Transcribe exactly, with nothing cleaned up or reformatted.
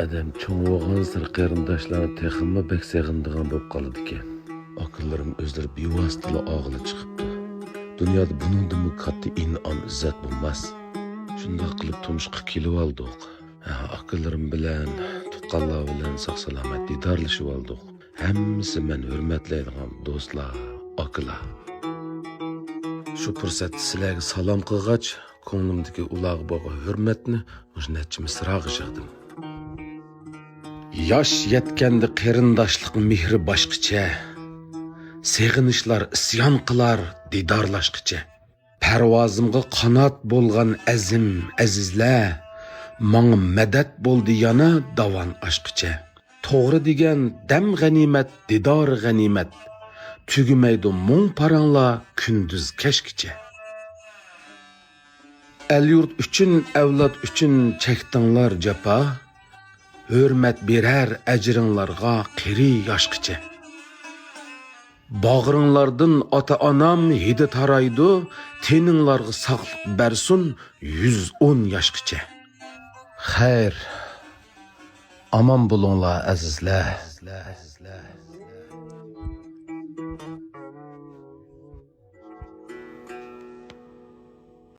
ئادەم چوڭ بولغانسېرى قېرىنداشلارنى تېخىمۇ بەك سېغىنىدىغان بولۇپ قالىدىكەن. ئاكىلىرىم ئۆزلىرى بىۋاسىتىلا ئاغىلى چىقىپتۇ. دۇنيادا بۇنىڭدىنمۇ كاتتا ئىنئام، ئىززەت بولماس. شۇنداق قىلىپ تۇمشۇققا كېلىۋالدۇق. ھە، ئاكىلىرىم بىلەن، تۇغقانلار بىلەن ساق-سالامەت دىدارلىشىۋالدۇق. ھەممىسى مەن ھۆرمەتلەيدىغان دوستلار، ئاكىلار. شۇ پۇرسەتتە سىلەرگە سالام قىلغاچ، كۆڭلۈمدىكى ئۇلارغا بولغان ھۆرمەتنى مۇشۇ نەچچە مىسراغا يىغدىم. ياش يەتكەندە قېرىنداشلىق مېھرى باشقىچە، سېغىنىشلار ئىسيان قىلار دىدارلاشقىچە. پەرۋازىمغا قانات بولغان ئەزىم ئەزىزلەر، ماڭا مەدەت بولدى يەنە داۋان ئاشقىچە. توغرا دېگەن دەم غەنىيمەت، دىدار غەنىيمەت، تۈگىمەيدۇ مۇڭ-پاراڭلار كۈندۈز كەچكىچە. ئەل-يۇرت ئۈچۈن، ئەۋلاد ئۈچۈن چەكتىڭلار جاپا، ھۆرمەت بېرەر ئەجرىڭلارغا قېرى ياشقىچە. باغرىڭلاردىن ئاتا-ئانام ھىدى تارايدۇ، تېنىڭلارغا ساقلىق بەرسۇن يۈز ئون ياشقىچە. خەير، ئامان بولۇڭلار ئەزىزلەر.